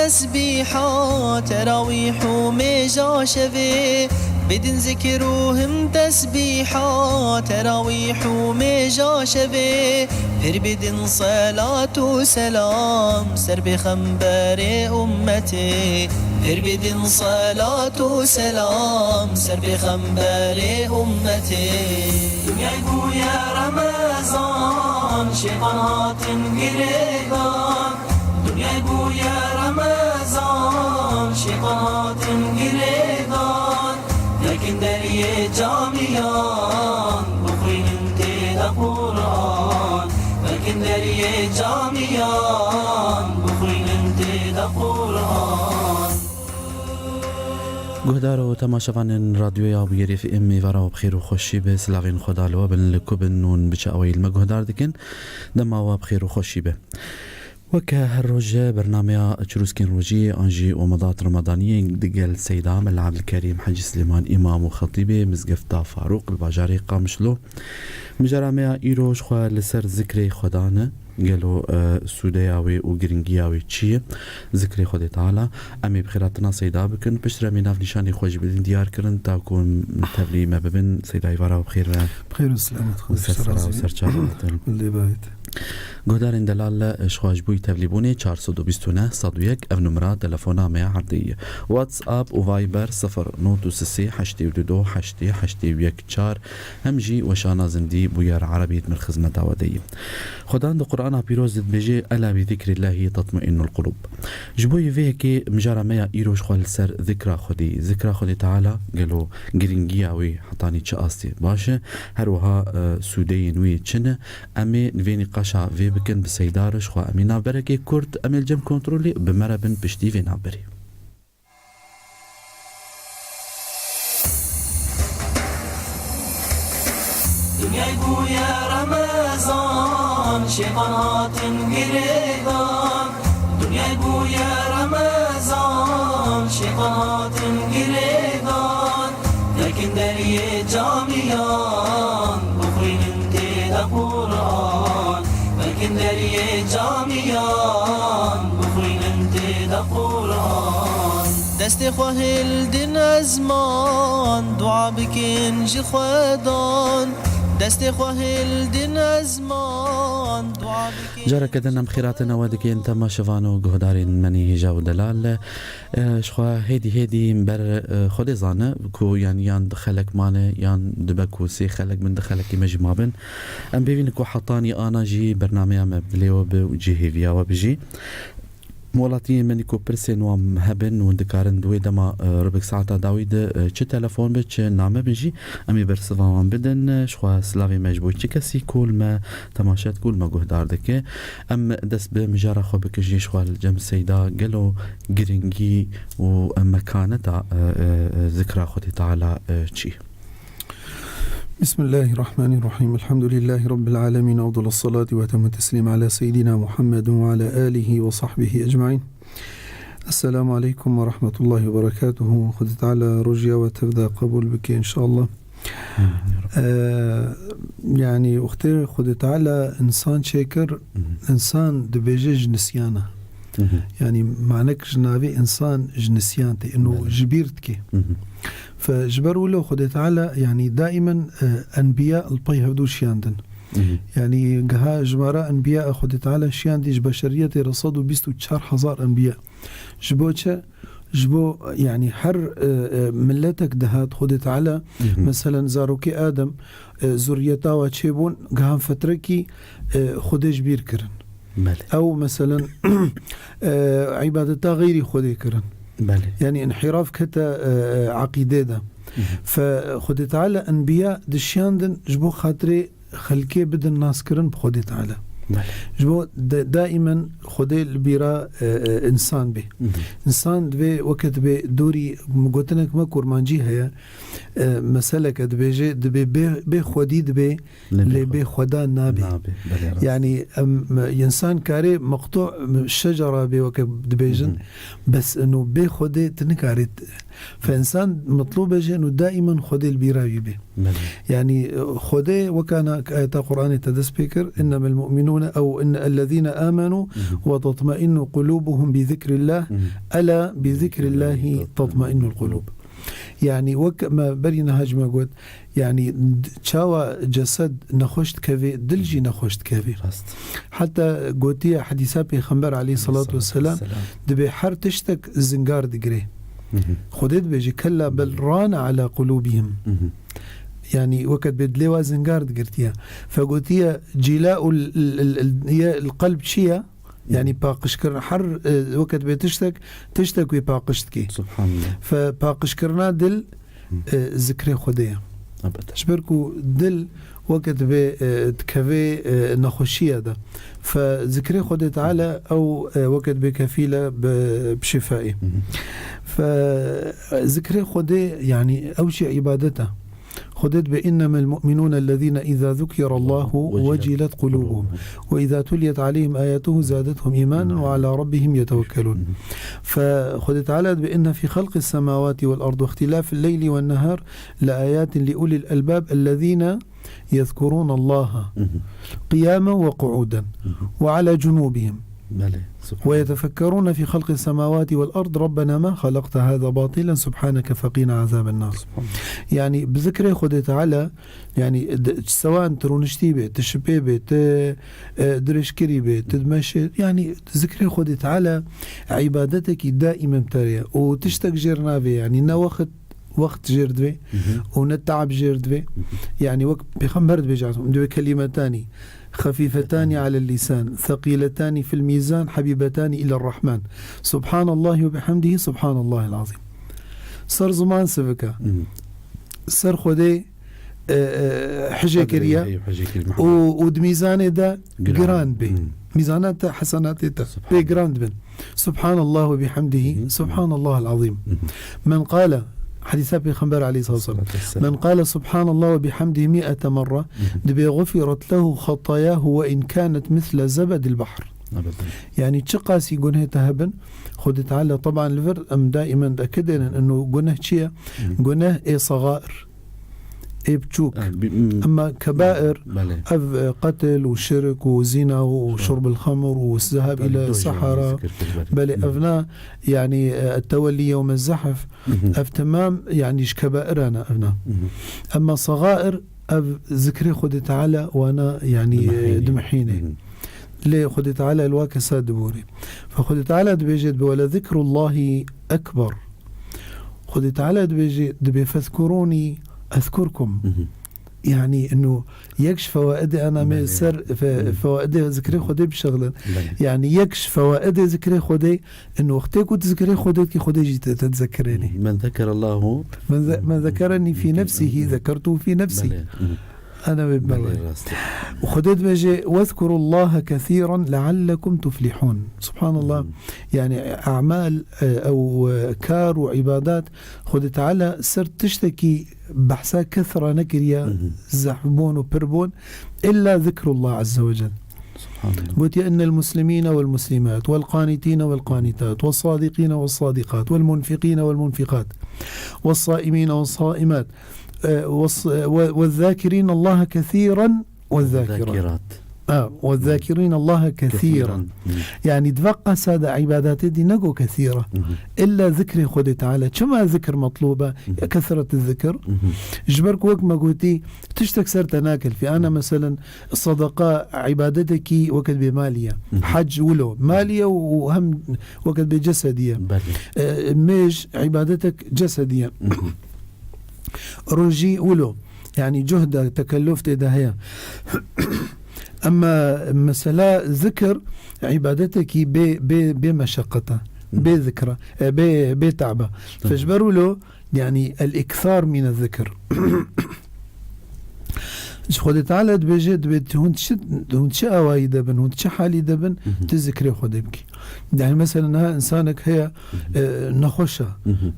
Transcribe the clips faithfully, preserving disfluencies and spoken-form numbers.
Tesbîha terawîh û mêja şevê, bidin zikir û him tesbîha terawîh û mêja şevê, pir bidin selat û selam ser pêxemberê ummetê, pir bidin selat û selam ser pêxemberê ummetê. Dinyay bûye Remezan, şeytan hatin girêdan. Dinyay bûye Remezan, şeytan hatin girêdan. Vekin deriyê camiyan, bixwînin tê de Quran. Vekin deriyê camiyan, bixwînin tê de Quran. Guhdar û temaşevanên Radyoya Bûyerê F M, êvara we bi xêr û xweşî be. Silavên Xweda li we bin, li ku bin hûn bi çi awayî li me guhdar dikin. Dema we bi xêr û xweşî be. Weke her roj e, bernameya Çirûskên Rojî an jî Omedat Remadaniyê digel Seyda Mela Ebdilkerîm Hecî Silêman, îmam û xetîbê Mizgefta Farûq li bajarê Qamişlo. Mijara me ya îro ji xwe li ser zikrê Xwedan e. Gelo, e, sûdeya wê û giringiya wê çi ye? Zikrê Xwedê Teala. Em ê bi xêratina Seyda bikin. Piştre em ê navnîşanê xwe jî bidin diyar kirin, ta ku em tevlî me bibin. Seyda, êvara we bi xêr be. Bi xêr û selamet, Xwedê ser sera û ser çava hatin. Lê bayit. Guhdarên delal, ji xwe ji bo tevlîbûnê çar sed û bîst û neh sed û yek, ev numera telefona me ya erdê ye. WhatsApp û Viber sifir not û sê heştê û du heştê heştê û yek çar, hem jî weşana zindî bûyer erebî di xizmeta we de ye. Xudan di Qur'ana Pîroz de dibêje, "Ela bi zikrillahî tatmainnul qulûb." Ji bo vê yekê mijara me ya îro ji xwe li ser zikra Xwedî, zikra Xwedê Teala gelo giringiya wê hetanî çi astê baş e, her wiha, e, sûdeyên wê çi ne? Em ê li vê nîqaşa vê bikin bi Seyda re, ji xwe em ê navberekê kurt, em ê li cem kontrolê bi me re bin piştî vê navberê. Dinyay bûye Remezan, şeytan hatin girêdan. Dinyay bûye Remezan, şeytan hatin girêdan. Vekin deriyê camiyan, bixwînin tê de Quran. Vekin deriyê camiyan, bixwînin tê de Quran. Destê xwe hildin ezman, dua bikin ji Xwedan. Destê xwe hildin ezman, dua bikin. Careke din em xêratina we dikin temaşevan û guhdarên me nê hêja û delal. E, ji xwe hêdî hêdî ber, e, Xwedê zane ku yan, yan di xelek mane, yan dibe ku sê xelek bin, di xelekî me jî mabin. Em bêvîn ku hetanî ana jî bernameya me bi lê we bi û cihêviya we bijî. Welatiyên me nî ku pirsên wan hebin û dikarin di wê dema, e, rubik saeta dawî de, e, çi telefon be, çi name bin jî, em ê bersiva wan bidin. Ji xwe silavê me ji bo çi kesî ku li me temaşe dike û li me guhdar dike. Em dest bi mijara xwe bikin jî, ji xwe li cem Seyda gelo giringî û mekaneta, e, e, e, zikra Xwedê Teala, e, çi ye? بسم الله الرحمن الرحيم. الحمد لله رب العالمين. أفضل الصلاة وأتم التسليم على سيدنا محمد وعلى آله وصحبه أجمعين. السلام عليكم ورحمة الله وبركاته. Xwedê Teala rojiya we tev de qebûl bike, inşallah. Amin, ya Rabbi. Ee, yani, wextê Xwedê Teala insan çêkir, Hı hı. insan dibêje ji nisyana. Hı hı. Yani, manek ji navê insan ji nisyan tê, ino Belê. ji bîr dike. Hı hı. Fe ji ber wilo Xwedê Teala, yani, daimen, e, enbiya li pey hevdû şiyandin. Hı hı. Yani, giha jimara enbiya Xwedê Teala şiyandî ji beşeriyetê re sed û bîst û çar hezar enbiya. Ji bo çi? Ji bo, yani, her, e, e, miletek dihat Xwedê Teala, Hı hı. meselen, zarokê Adem, e, zuriyeta wa çêbûn, gihan fetrekî, e, Xwedê ji bîr kirin. Belê. Ew, meselen, e, îbadeta xeyrî Xwedê kirin. Belê. Yani, înhîraf kete, e, e, eqîdê de. Hı hı. Fe Xwedê Teala enbiya dişiyandin ji bo xatirê xelkê bidin naskirin bi Xwedê Teala. Belê. Ji bo de, daimen Xwedê li bîra, e, e, însan bê. Hı hı. Însan divê weke dibê dorî, gotinek me kurmancî heye, e, meseleke dibêje, dibê bê, bê xwedî dibê, Lê bê lê xwe- bê xweda nabê. Nabê, belê rast. Yani, em, însan karê meqtû şecera bê weke dibêjin, Hı hı. bes ino bê xwedê tu nikarê t-, fe însan mitlûb e jê ino daimen xwedê li bîra wî bê. Belê. Yani, e, xwedê wekana ayeta Qur'anê te dest pê kir, "Innemel mu'minûne أو إن الذين آمنوا وتطمئن قلوبهم بذكر الله، ألا بذكر الله تطمئن القلوب. Yani wek me berî niha ji me got, yani d-, çawa cesed nexweş dikeve, dil jî nexweş dikeve. Rast. Heta gotiye hedîsa Pêxember aleyhissalatu vesselam, dibê her tiştek zingar digire. Xwedê dibêje, "Kella bel rana ala qulubihim." Yani weke dibê dilê wa zingar digirtiye. Fe gotiye, "Cîlaul l-, l-, l-, ye l-qelb çi ye?" Yani paqijkirin her, e, weke dibê tiştek, tiştek wê paqij dike. Subhanallah. Fe paqijkirina dil, e, zikrê Xwedê ye. Ji ber ku dil weke dibê, e, dikeve, e, nexweşiye de. Fe zikrê Xwedê Teala ew, e, weke dibê kefîl e bi, bi şifayê. Fe zikrê Xwedê, yani ew jî îbadet e. Xwedê dibê, "إنما المؤمنون الذين إذا ذكر الله وجلت قلوبهم وإذا تليت عليهم آياته زادتهم إيمانا وعلى ربهم يتوكلون." Fe Xwedê Teala dibê, "إن في خلق السماوات والأرض واختلاف الليل والنهار لآيات لأولي الألباب الذين يذكرون الله قياما وقعودا وعلى جنوبهم." Belê, subhanallah. "ويتفكرون في خلق السماوات والأرض ربنا ما خلقت هذا باطلا سبحانك فقنا عذاب النار." Subhanallah. Yani bi zikrê Xwedê Teala, yani d-, sewan tu rûniştî bê, tu şipê bê, tu, e, dirêjkirî bê, tu dimeşê, yani zikrê Xwedê Teala îbadetekî daîmem te ye û tiştek jêr navê, yani ne wext, wext jêr divê û ne teab jêr divê. Yani wek Pêxember dibêje, dibê kelimetanî خفيفتان على اللسان ثقيلتان في الميزان حبيبتان إلى الرحمن سبحان الله وبحمده سبحان الله العظيم. Ser ziman sivik e. Ser Xwedê, e, e, hijê kiriye û, û di mîzanê de giran bê. Mîzana te, hesenatê te pê giran dibin. Subhanallah ve bihamdihi, Subhanallahil azim. Men qale, hedîsa Pêxember aleyhissalatu vesselam. Men qale Subhanallah ve bihamdihi mi'ete merre, dibê gufiret lehu xatayahu ve in kanet misle zebedil bahr. Yani çiqasî gunehê te hebin, Xwedê Teala, teban li vir em daîmen dekidênin, ino guneh çi ye? Guneh ê sexair. Ê biçûk. Ema kebair, ev, e, qetil û şirk û zîna û şurbil xemr û zehab île sehara. Belê, ev na, yani, e, tewellî yewme zehf. Ev temam, yani, ji kebairan e, ev na. Ema sexair, ev zikrê Xwedê Teala wana, yani, dimihîne. Lê Xwedê Teala li wa kesa diborê. Fe Xwedê Teala dibêje, dibê, "Wele zikrullahi ekber." Xwedê Teala dibêje, dibê, "Fezkurûnî ezkurkum." Yani, ino yek ji fewaidê ana me ser fe-, fewaidê zikrê Xwedê bişexlin. Yani, yek ji fewaidê zikrê Xwedê, ino wextê ku tu zikrê Xwedê dikî, Xwedê jî te, te dizekirênî. Men zekerallahu. Men ze-, men zekerenî fî nefsihî, zekertuhu fî nefsî. Ana wê bimewê. Rast e. Xwedê dibêje, "Wezkurullaha kesiran leallekum tuflihun." Subhanallah. Yani, emal, e, ew, e, kar û îbadat, Xwedê Teala ser tiştekî behsa kesra nekiriye, zehf bon û pir bon, illa zikrullah azze ve cel. Subhanallah. Gotiye, "Innel muslimîne wel muslimât, wel qanîtîne wel qanîtât, wel sadîqîne wel sadîqât, wel munfiqîne wel munfiqât, wel saîmîne wel saîmât, e, wel s-, e, we-, wel zâkirîne Allahe kesîran wel zâkirât." Zâkirât. Ha, "Wel zâkirîne Allahe kesîran." Kesîran. Yani, di va qasa de îbadatê dî nego kesîra. Îlla zikrê Xwedê Teala. Çima zikir metlûb e? Ya kesret zikir. Ji ber ku wek me gotî, tiştek ser te nakelfî. Ana, meselen, Sedeqa îbadetekî weke dibê malî ye. Hec wilo malî ye û hem weke dibê cesedî ye. Belê. E, mêj îbadetek cesedî ye. Rojî wilo. Yani cuhd e, tekelluf tê de heye. Ema mesela zikir îbadetekî bê, bê, bê meşeqet e. Bê zikir e. E, bê, bê te'b e. Fe ji ber wilo Yani, el-ikthar mine zikir. Ji Xwedê Teala dibêje, dibê tu hûn çi, hûn çi awayî de bin, hûn çi halî de bin, tu zikrê Xwedê bikî. Yani, mesela, niha insanek heye, e, nexweş e.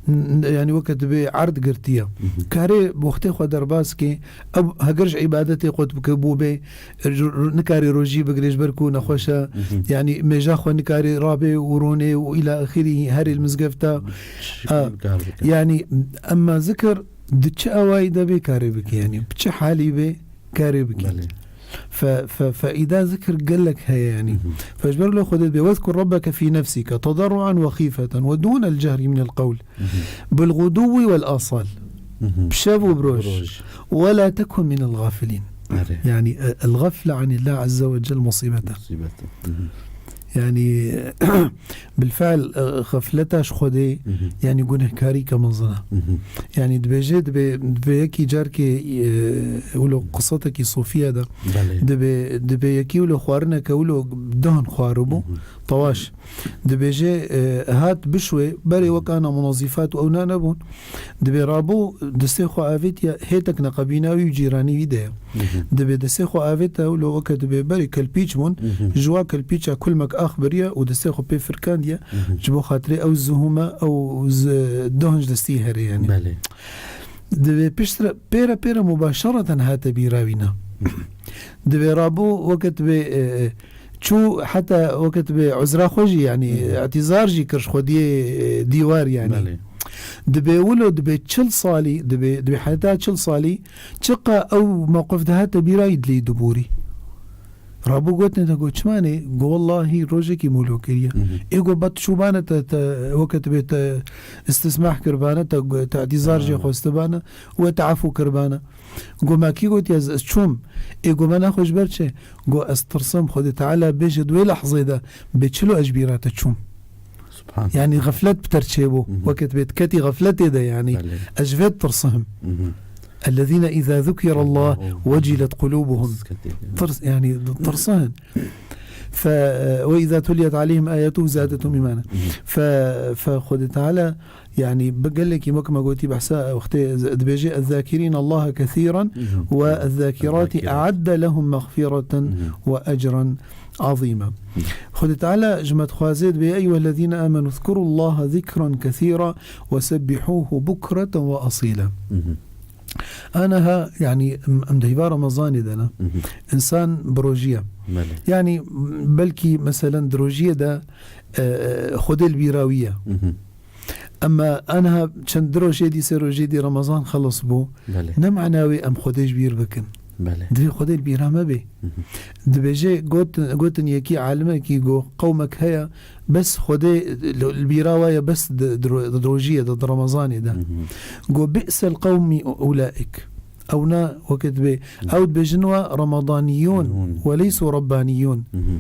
N-, n-, yani, weke dibê erd girtiye. Karê wextê xwe derbas kê, ew heger ji îbadetê qut bike bû bê, r-, r-, nikarî rojî bigirê ji ber ku nexweş e. Yani, mêja xwe nikarî rabê û rûnê û îla axirî herê li mizgefta. Şikrî kar bike. Yani, emma zikir di çi awayî de bê karê bike, yani, bi çi halî bê karê bike. Belê. Fe, fe, feîda zikir gelek heye, yanî. Hı hı. Fe ji ber wilo Xwedê dibê, "Wezkur rabbeke fî nefsike tedarruan ve xîfeten ve dûnel cehri minel qewl, Hı hı. bil xuduwwi vel asal." Hı hı. Bi şev û bi roj. Bi roj. "Ve la tekun minel gafilîn." Erê. Yanî, e, el gafle anillah azze ve cel musîbete. Musîbete. Hı hı. Yanî, bilfe'l, e, xefleta ji Xwedê, Hı hı. yanî gunehkarîke mezin e. Hı hı. Yanî dibêje, dibê, dibê yekî carkê, e, wilo qisetekî sofiye de, Belê. dibê, dibê yekî wilo xwarineke wilo dan xwaribû, Hı hı. tewaş. Dibêje, e, hat bişwê, berê wek ana munazîfat û ewna nebûn. Dibê rabû, destê xwe avêtiye, hêtek neqebîna wî û cîranî wî de ye. Hı hı. Dibê destê xwe avête wilo weke dibê berê kelpîç bûn, Hı hı. ji wa kelpîça kulmek ax biriye û destê xwe pê firkandiye, Hı hı. ji bo xatirê ew zuhûme, ew z-, doh ji destî herê, yanî. Belê. Dibê piştre pêre pêre mubaşereten hate bîra wî na. Hı hı. Dibê rabû weke dibê, e, e, çû heta weke dibê uzra xwe jî, yanî, Hı hı. îtîzar jî kir ji xwediyê, e, dîwar, yanî. Belê. Dibê wilo, dibê çil salî, dibê, dibê heta çil salî, çiqa ew mewqif dihate bîra wî dilê dibûrî. Rabû gotinê de got, "Çima nê?" Got, "Wellahî rojekî mûlo kiriye." Mhm. Ê got, "Bat çûbane te, te, weke tu bê te istismah kirbane, te, te îtîzar jê Aha. xwestibane, we te efû kirbane." Got, "Me kî gotiye ez, ez çûm?" Ê got, "Me nexwe ji ber çi?" Got, "Ez tirsim Xwedê Teala bêje di wê lehzê de bê çilo ez ji bîra te çûm." Subhan. Yanî xeflet bi ter çêbû. Mhm. Weke tu bê diketî xefletê de, yanî Belê. ez ji vê ditirsim. Mhm. "Ellezîne îzâ zukîrallâh Allahu vecilet kulûbuhum." Tirs, yanî tirsin. Fe, "Ve îzâ tuliyet aleyhim âyetuhu zâdetuhum îmâna." Mhm. Fe, fe Xwedê Teala, yanî bi gelekî wek me gotî behsa wextê z-, dibêje, "Ezzâkirîn Allâhe kesîran Mhm. ve ezzâkirâtî Zâkirât. e'edde lehum mexfîreten Mhm. ve ecran azîma." Mhm. Xwedê Teala ji me dixwaze dibê, "Eyyuhellezîne âmenû zkurullâhe zikran kesîra ve sebbihûhu bukreten ve asîla." Mhm. Aniha, yanî, em, em di hîva Remezanê de ne. Mhm. Însan bi rojî ye. Belê. Yanî, belkî, meselen, di rojiyê de, e, Xwedê li bîra wî ye. Mhm. Ema aniha çend du rojê dî, sê rojê dî Remezan xelas bû. Belê. Ne mana wê em Xwedê ji bîr bikin. Belê. Divê Xwedê li bîra me bê. Mhm. Dibêje, got-, gotin yekî alimekî got, qewmek heye, bes Xwedê li, li bîra we ye, bes di, di ro-, di rojiyê de, di Remezanê de. Mhm. Got, "Bi'sel qewmî ulaik." Ew ne weke dibê, Mhm. ew dibêjin we Ramadaniyûn, Yûn. "Ve leysu Rabbaniyûn." Mhm.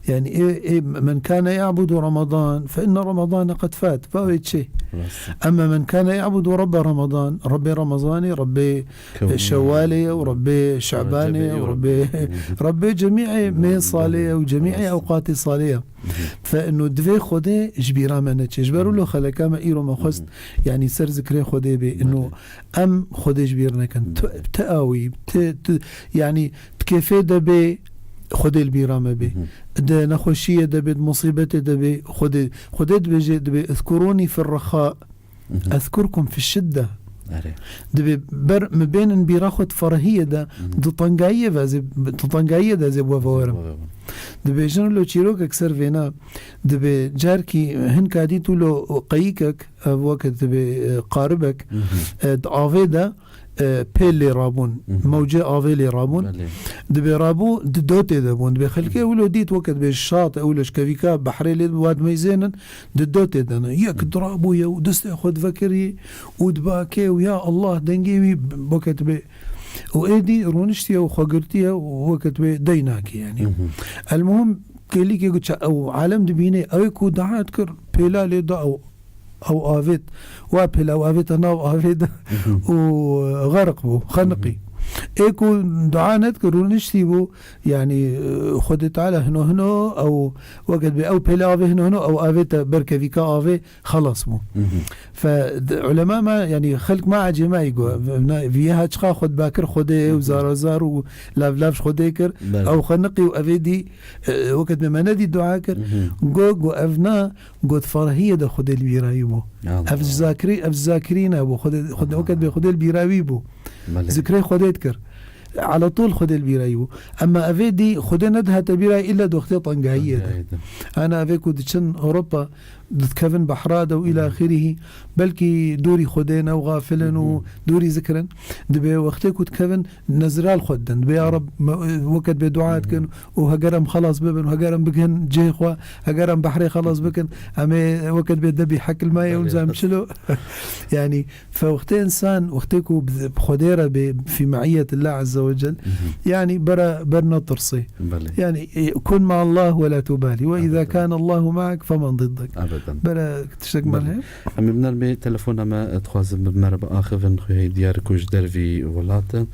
Yani, ê, ê, "Men kâne ya'budu Ramadan, fe inne Ramadane qed fat." Va wê çê. Rast. Ema "Men kâne ya'budu Rabbe Ramadan", Rebbê Ramazanê, Rebbê Kewmê. Şewalê ye, û Rebbê Şebanê, Recepê, û Rebbê, Rebbê. Rebbê cemî'ê Rebbê mê salê ye, û cemî'ê Rast. ewqatê salê ye. Mhm. Fe ino divê Xwedê ji bîra me neçe. Ji ber wilo xeleka me îro me xwest, Mhm. yani ser zikrê Xwedê bê. Ino Belê. em Xwedê ji bîr nekin. Tu, Mhm. tu awî, tu, tu, yani di kêfê de bê, Xwedê li bîra me bê. Mhm. Di nexweşiyê de bê, di musîbetê de bê, Xwedê, Xwedê dibêje, dibê, "Izkurûnî fir rexa, Mhm. ezkurkum fiş şidde." Erê. Dibê ber, mi bênin bîra xwe di ferehiyê de, Mhm. di tengayiyê ve ez ê, di tengayiyê de ez ê bi we ve werim. Bi we ve werim. Dibêjin lo çîrokek ser vêna, dibê carkî hin ka dît wilo qeyîkek, ev weke dibê, e, qaribek, Mhm. e, di avê de, e, pêl lê rabûn, Mhm. mewcê avê lê rabûn. Belê. Dibê rabû di dotê de bûn. Dibê xelkê Mhm. wilo dît weke dibê şat, ew leşkevîka behrê lê wad meyzênin, di dotê de ne. Yek Mhm. dirabûye û destê xwe divekirî û dibakê û ya Allah dengê wî weke dibê. Û êdî rûniştiye û xwe girtiye û weke dibê dey nakê yani. Mhm. Elmuhim kêlîkê got ça ew alem dibînê, ew ê ku dua dikir, pêla lê da ew Ew avêt, wa pêla ew avête nav avê de Mhm. û xerq bû, xeniqî. Mhm. Ê ku dua nedikir, rûniştî bû, yani, Xwedê Teala hino hino, ew weke dibê ew pêla avê hino hino, ew avête berkevîka avê xelas bû. Mhm. Fe, d-, ulema me, yani, xelk me ecêmayî got, Mhm. na, viye ha çiqa xwe dibakir Xwedê û Mhm. zara zar û lav lav ji Xwedê kir, Belê. ew xeniqî û evê dî, e, weke dibê me nedî dua kir, Mhm. got, got, ev na, Got, ferehiyê de Xwedê li bîra wî bû. Allah. Ev ji zakirî-, ev ji zakirîn e bû. Xwedê, Xwedê, Aha. weke dibê Xwedê li bîra wî bû. Belê. Zikrê Xwedê dikir. Ala tol Xwedê li bîra wî bû. Ema evê dî Xwedê nedihate bîra wî, îlla di wextê tengayiyê de. Tengayiyê de. Ana evê ku diçin Ewropa, dikevin behra de û ila axirî, belkî dûrî Xwedê ne û xafil in û dûrî zikir in. Dibê wextê ku dikevin, nezira li xwe didin. Dibê, ya Reb, me, weke dibê dua dikin û heger em xelas bibin, heger em bigihin cihê xwe, heger em behrê xelas bikin, em ê weke dibê debî hekil me yê û nizam çilo. Yani, fe wextê insan, wextê ku bi, bi Xwedê re bê, fî me'iyetillah azze ve cel, yani, bera, ber netirsê. Belê. Yani, e, kun ma Allah ve la tubali. Ve izâ kâne Allahu ma'ak femen diddek. Ebeden. Bera tiştek me heye? Em ê bi nermê telefona me, e, dixwazim bi me re biaxivin, xwê hey diyar ku ji dervî welat e.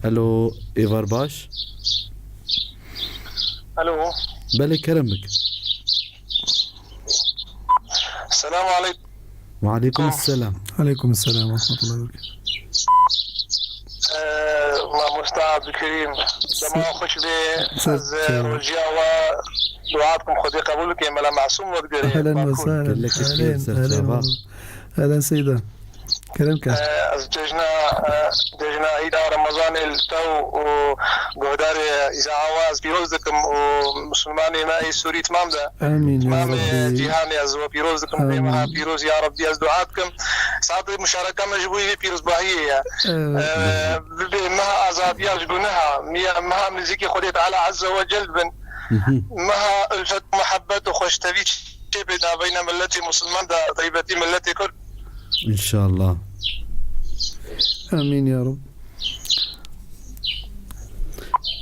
Elo, êvar baş? Alo. Belê, kerem bik. Selamu aleykum. Ve aleykum selam. Aleykum selam ve rahmetullahi ve berekatuhu. Ee, Mamosta Abdülkerim, dema xweş bê, ez, e, rojiya we dua dikim, Xwedê qebûl bike, Mela Masûm wek derê. Ehlen ve sehlen. Gelekî xêr, ser çava. Ehlen Seyda. Kerem ke. E, ez cejna, e, cejna Îda Remezanê li te û guhdarê îza'a we ez pîroz dikim û misilmanê me ê Sûrî timam de. Amîn, ya Timamê Rabbî. Cîhanê ez we pîroz dikim. Amîn. Bê meha pîroz, ya Rabbî, ez dua dikim. Saetê muşareka me ji bo vê pîrozbahiyê ye. Evet. E, bibê meha azadiya ji guneha, miya-, meha nizîkê Xwedê Teala Azze ve Cel bin. Meha ulfet û muhebbet û xweştevî çê bê navbeyna milletê misilman de, taybetî milletê Kurd. İnşallah. Amîn ya Rab.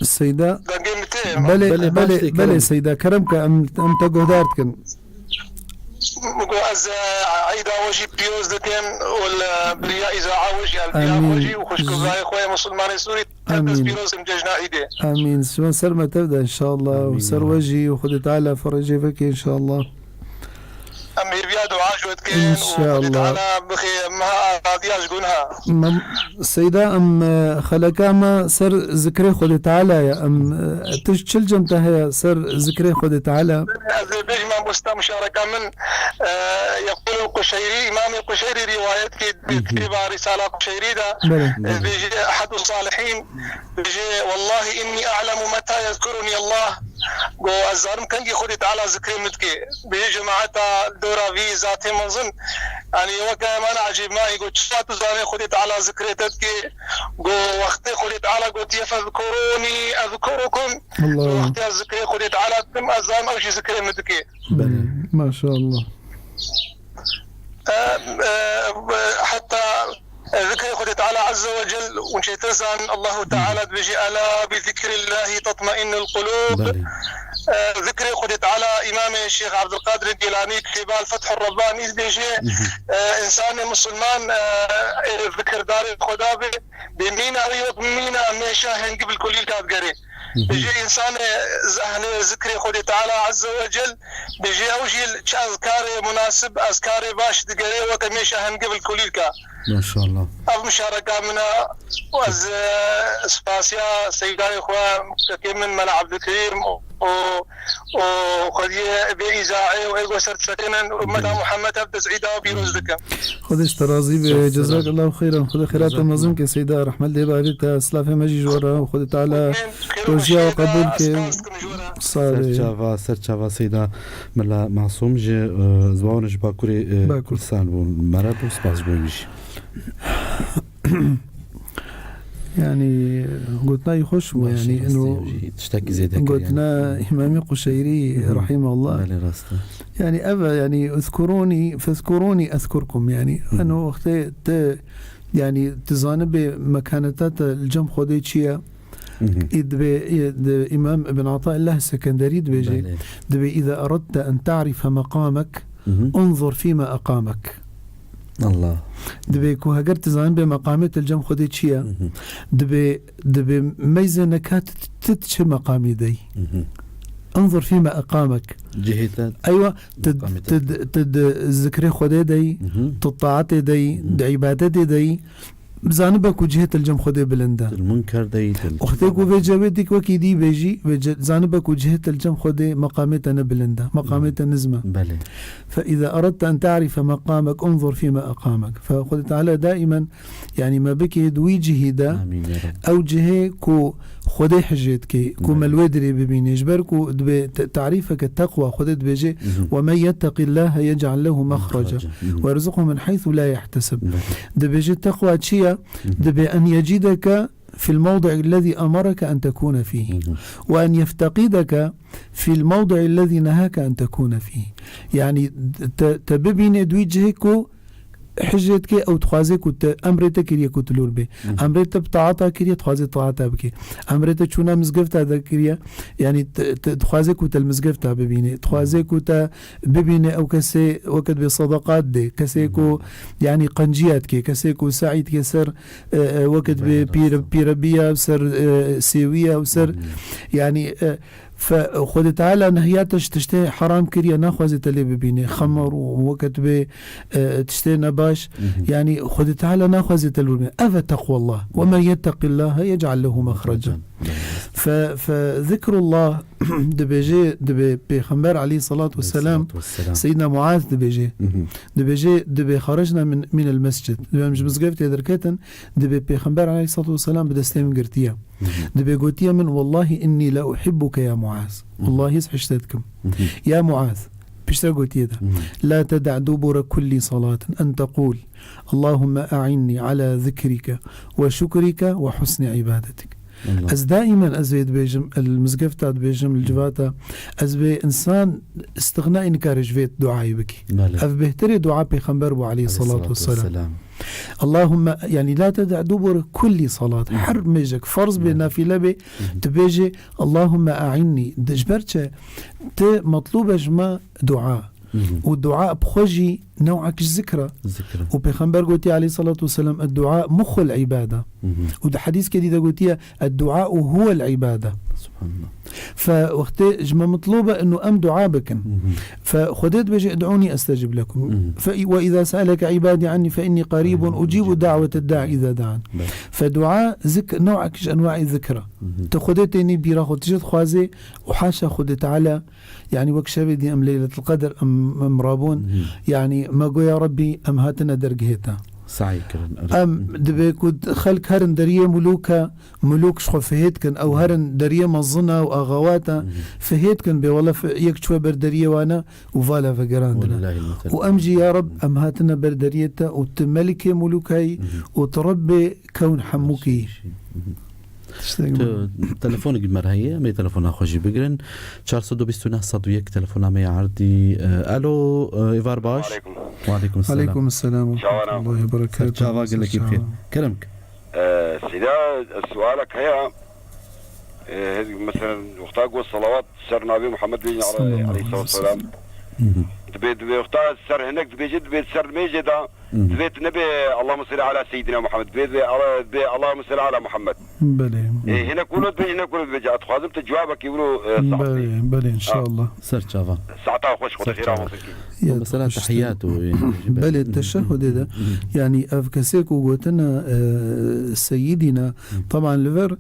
Seyda. Dengê min tê? Belê, belê, belê, belê, Seyda. Kerem ke em, em te guhdar dikin. Go ez, e, Eyda we jî pîroz dikim û li biriya îza'a we jî, li biriya we jî û xwişk û birayê xwe yê misilmanê Sûrî. Amîn. Pîroz im cejna Îdê. Amîn. Sima ser me tev de inşallah. Amîn. Ser we jî û Xwedê Teala fericê veke inşallah. Em hêviya dua ji we dikin û Xwedê Teala bixê meha azadiya ji gunha. Seyda, em, e, xeleka me ser zikrê Xwedê Teala ye. Em, e, tu çil cem te heye ser zikrê Xwedê Teala? Ez ê bêjim, mamosta muşareka min, e, yeqûl Quşeyrî, Îmamê Quşeyrî rîwayet kê di kitêba Rîsala Quşeyrî de, belê, e, dibêje Ehedus Salihîn, dibêje, "Wellahî innî a'lemu meta yezkurunî Allah." Go, "Ez zanim kengî Xwedê Teala zikrê min dike." Bêje cemaeta dora vî zatê mezin, yanî weke mana ecêb mayî, go, "Çima tu zanî Xwedê Teala zikrê te dike?" Go, "Wextê Xwedê Teala gotiye, 'Fezkurûnî ezkurkum.'" Allah. Wextê ez zikrê Xwedê Teala dikim, ez zanim ew jî zikrê min dike. Belê. Maşallah. E, e, heta zikrê Xwedê Teala Azze ve Cel, hûn çêtir zanin, Allahu Teala dibêje, "Ela bi zikrillahi tatmainnul qulub." Belê. E, zikrê Xwedê Teala, Îmamê Şêx Abdulkadir Gîlanî kitêba El-Fethur Rabbani dibêje, e, însanê misilman, e, e, zikirdarê Xweda be, bê mîna wî wek mîna mêşa hingî bil kulîlka digerê. Dibêje însanê zehnê zikrê Xwedê Teala Azze ve Cel, dibêje ew jî çi ezkarê munasib, ezkarê baş digerê weke mêşa hingî bil kulîlka. Maşallah. Ev muşareka min e û ez, e, spasiya seydayê xwe, kekê min Mela Abdulkerîm û, û Xwediyê vê îzaê û ê go ser disekinin û Mela Muhammed ev dest îda pîroz dikim. Xwedê ji te razî be. Cezakallahu xeyran. Xwedê xêrata mezin ke Seyda, rehmet lê bavê te, silafê me jî ji we re û Xwedê Teala rojiya we qebûl ke. Sağ ol. Serçava, serçava Seyda Mela Masûm ji, e, ziwan ji Bakurê, e, Kurdistan bû. Merhaba û spas ji bo wî jî. Yani, gotina wî xweş bû, yani, ino gotina Îmamê Quşeyrî, rahimehullah. Belê, rast e. Yani, ev, yani, "Uzkurûnî, fezkurûnî ezkurkum." Yani, eno wextê te, yani, tu zanibê mekaneta te li cem Xwedê çi ye? Î dibê, î di Îmam Ibn Ataillah Sekenderî dibêje, belê, dibê, "Îza eradte en ta'rife meqamek, unzur fîme eqamek." Allah. Dibê ku heger tu zanibê meqamê te li cem Xwedê çi ye? Dibê, dibê meyzê neka tu, tu, tu çi meqamî dey? Unzur fîme eqamek. Cihê te, eywa, tu, meqamê te, tu, tu di zikrê Xwedê dey, tu taatê dey, di îbadetê dey, Zanibe ku cihê te li cem Xwedê bilind e. Til munker deyî, til Wextê ku vê cewê dik wekî dî bêjî, vê ce-, zanibe ku cihê te li cem Xwedê meqamê te ne bilind e, meqamê te nizm e. Belê. فإذا أردت أن تعرف مقامك، انظر فيما أقامك. Fe Xwedê Teala daimen, yanî me bike di wî cihî de, Amîn ya Rab. Ew cihê ku Xwedê hijê dike, ku Belê. me li wê dirê bibîne. Ji ber ku dibê te-, tarîfeke teqwa, Xwedê dibêje, Mhm. "Ve men yetteqî Llâhe yec'al lehu mexreca Mexreca. Mhm. ve yerzuqhu min heythu la yehtesib." Belê. Dibêje teqwa çi ye? Mhm. Dibê en yecideke fil mewdi'illezî emereke en tekûne fîhî. Mhm. Ve en yefteqîdeke fil mewdi'illezî nehake en tekûne fîhî. Yanî te, te bibîne di wî cihê ku hijê dike, ew dixwaze ku te, emrê te kiriye ku tu lûr bê. Mhm. Emrê te bi taata kiriye, dixwaze taata bike. Emrê te çûna mizgefta de kiriye, yanî te, te, dixwaze ku te li mizgefta bibîne. Dixwaze Mhm. ku te bibîne ew kesê weke dibê sedeqat dê, kesê ku, Mhm. yanî qenciya dike, kesê ku se'î dike ser, e, e, weke dibê Beyaz pîre-, olsun. pîrebiya, ser, e, sêwiya û ser, Mhm. yanî, e, Fe Xwedê Teala nehiya te ji tiştê heram kiriye, naxwaze te lê bibînê. Xemr û weke tu bê, e, tiştê nebaş. Mhm. Yanî Xwedê Teala naxwaze te lê bibînê. Ev e teqwallah. "Ve men yetteqîllâhe yec'al lehu mexreca." Mexreca. Fe, fe zikrullah dibêje, dibê Pêxember aleyhissalatu vesselam, Aleyhissalatu vesselam. Seyyidina Muaz dibêje. Mhm. Dibêje, dibê xericna min, minel mescid. Dibê em ji mizgeftê derketin, dibê Pêxember aleyhissalatu vesselam bi destê min girtiye. Mhm. Dibê gotiye min, "Wallahî innî le uhibbuke ya Muaz." Mhm. Wallahî ez hişte dikim. Mhm. Ya Muaz, piştre gotiye de, Mhm. "La teda' dubure kulli salatin en tequl, Allahumme a'innî ala zikrike ve şukrike ve husni ibadetik." Allah. Ez daimen ez vê dibêjim, li mizgefta dibêjim, li civata, ez vê insan istiğna nikare ji vê duayê bikî. Belê. Ev bêhtirê dua Pêxember bû aleyhissalatu Aleyhissalatu vesselam. vesselam. Allahümme, yani, la teda' dubur kulli salat. Hı hı. Her mêjek, farz bê, Evet. nafile bê, Hı hı. tu bêjê, "Allahümme a'inni." Di, ji ber çi? Ti metlûb e ji me dua. Hı hı. Û dua bi xwe jî new'ek ji zikr e. Zikr e. Û Pêxember gotiye aleyhissalatu vesselam, "Ed-dua muxul ibade." Hı hı. Û di hedîskê dî de gotiye, "Ed-dua huwel ibade." Subhanallah. Fe wextê ji me mitlûb e inu em dua bikin. Hı hı. Fe Xwedê dibêje, "Id'ûnî estecib lekum." Hı hı. Fe, "Ve izâ se'eleke ibâdî annî fe innî qarîbun ucîbu da'wete da'i izâ da'an." Belê. Fe dua zik-, new'ek ji enwaî zikr e. Hı hı. Tu Xwedê tênî bîra xwe, tu jê dixwazê û haşa Xwedê Teala, yanî wek şevê dî em Leyletul Qedr em, em rabûn. Hı hı. Yanî me got, "Ya Rebbî, em hatine dergehê te." Saî kirin, evet. Em Hı hı. dibê ku xelk herin deriyê mulûka, Milûk ji xwe fihêt kin, ew herin deriyê mezina û axawata, Mhm. fihêt kin bê wele fi-, yek çûye ber deriyê wane û vala vegerandine. Welillahil metel. Û em jî, ya Reb, em hatine ber deriyê te û tu melikê mulûka yî Mhm. û tu Rebbê kewn hemûkî yî. Mhm. Tiştek Tu, min. telefonek ji me re heye, em ê telefona xwe jî bigirin. Çar sed û bîst û neh sed û yek telefona me ya erdî. E, alo, e, êvar baş. Aleyküm. Wa aleyküm selam. Aleyküm selam ve Çawa ne? rahmetullahi ve berekatuhu. Ser çava gelekî Ser bixêr. çava. Kerem ke. Ee, Seyda, sualek heye. Ee, mesela, wexta got salawat ser navê Muhammed bêjin, Sallallahu aleyhi aleyhissalatu aleyhi ve sellem. Hı hı. Dibê, dibê wexta ser hinek dibêje, dibê ser mêjê de, Hı hı. dibê tu nebê Allahümme salli ala seyyidina Muhammed, dibê, dibê, Allah, dibê Allahümme salli ala Muhammed. Belê. Ee, hinek wilo dibê, hinek wilo dibê, ca, dixwazim tu cevabekî wilo, e, saet Belê, belê, inşallah. Ser çava. Saeta xweş, Xwedê Ser xêra çava. xwe bikî. Ya, Bu mesela işte. tehiyyat û, yani, Belê, teşehhudê de, Hı. yani, ev kesê ku gotine, e, Seyyidina, Hı. taban li vir,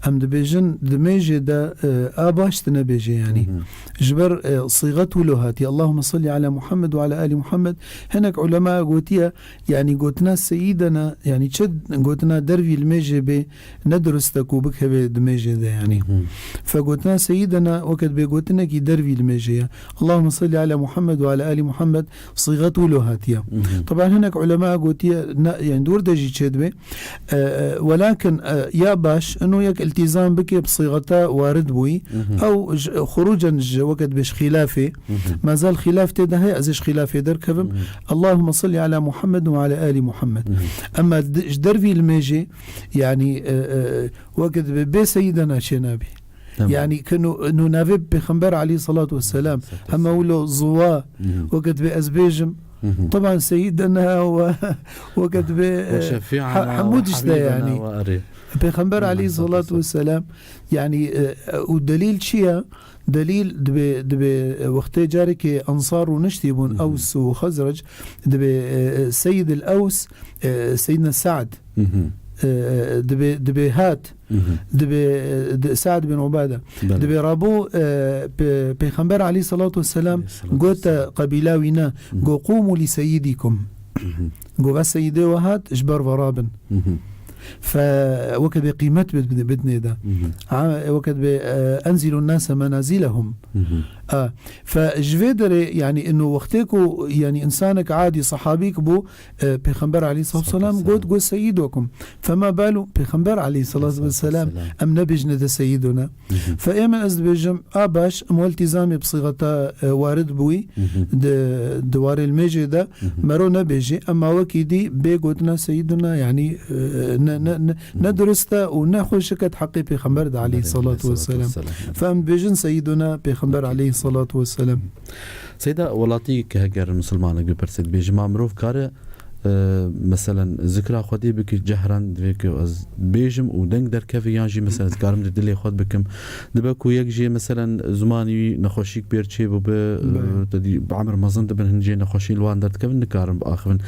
em dibêjin, di mêjê de, e, a baş tine bêjê, yani. Hı hı. Ji ber, e, sîxet wilo hatiye, "Allahümme salli ala Muhammed ve ala ali Muhammed." Hinek ulema gotiye, yani, gotina Seyyidina, yani, çi gotina dervî li mêjê bê, ne dirust e ku bikeve di mêjê de, yanî. Hı hı. Fe gotina Seyyidina weke dibê gotinekî dervî li mêjê ye. Allahümme salli ala Muhammed ve ala ali Muhammed, sîxet wilo hatiye. Hı hı. Taban hinek ulema gotiye, ne, yani di wir de jî çê dibe. E, e, welakin, e, ya baş, ino yek iltizam bike bi sîxeta warid bûyî. Hı hı. Ew ji, xurucen ji weke dibê ji xîlafê. Hı hı. Mezal xîlaf tê de heye, ez ê ji xîlafê derkevim. Hı hı. Allahümme salli ala Muhammed ve ala ali Muhammed. Hı hı. Emma di, ji dervî li mêjê, Yanî, e, e, weke dibê bê Seyyidena çênabî. Tamam. Yanî, ke nû, nû navê Pêxember aleyhissalatu vesselam, Aleyhissalatu hema vesselam. wilo ziwa, Mhm. weke dibê ez bêjim, Mhm. teban Seyyidena we, weke dibê, Ve e, şefî'ena ha-, hemû we tişt de habîbena yanî. we erê. Pêxember Aleyhissalatu aleyhissalatu vesselam. vesselam, yanî, e, e, û delîl çi ye? Delîl dibe, dibe, e, wextê carekê Ensar rûniştî bûn, Ews û Xezrec, dibe, e, e, Seyyid el Ews, e, Seyyidna Sa'd, e, e, dibe, dibe hat, dibe, e, di-, Sa'd bin Ubade. Belê. Dibe rabû, e, pe-, Pêxember aleyhissalatu vesselam Aleyhissalatu gote vesselam. Qebîla wî ne, go, "Qûmû li seyyidikum." Go, "Ve seyidê we hat, ji ber ve rabin." Fe weke bê qîmet bid-, bid-, bidinê de. Ha, weke bê, e, "Enzilûn nase menazilehum." A, fe ji vê derê, yanî, ino wextê ku, yanî, insanek adî, sahabîk bû, e, Pêxember aleyhissalatu vesselam got, got, "Seyyidukum." Fema balu Pêxember aleyhissalatu vesselam, em nebêjine de seyyiduna. Fe ême ez dibêjim, a baş, em weltîzamê bi sîxeta, e, warid bûyî, di, di warê limêjê de, mero nebêjê, ema wekî dî bê gotina seyyiduna, yanî, e, ne, ne, ne, ne durist e û ne xweşik e di heqê Pêxember de aleyhissalatu vesselam. Fe em dibêjin seyyiduna Pêxember aleyhissalatu vesselam. Seyda, welatî ke heger misilmanek biperse, dibêje, ma mirov kare, e, meselen, zikra Xwedê bike cehran, divê ku ez bêjim û deng derkeve, yan jî, meselen, ez karim di dilê xwe bikim. Dibe ku yek jê, meselen, zimanî wî nexweşîk pêr çê bibe, e, Belê. te dî bi emir mezin dibin, hin jê nexweşî li wan derdikevin, nikarin biaxivin.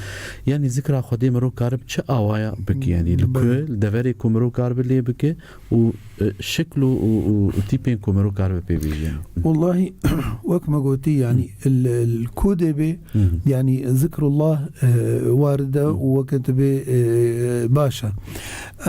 Yanî zikra Xwedê mirov kare bi çi awaya bike, yanî li Belê. ku, li deverê ku mirov karibe lê bike, û, e, şikl û, û, û, û tîpên ku mirov karibe pê bêje, yanî. Wellahî, wek me gotî, yanî, Hı. li, li ku dê bê, Hı hı. yanî, zikrullah, e, warid e Hı. û weke tu bê, e, baş e.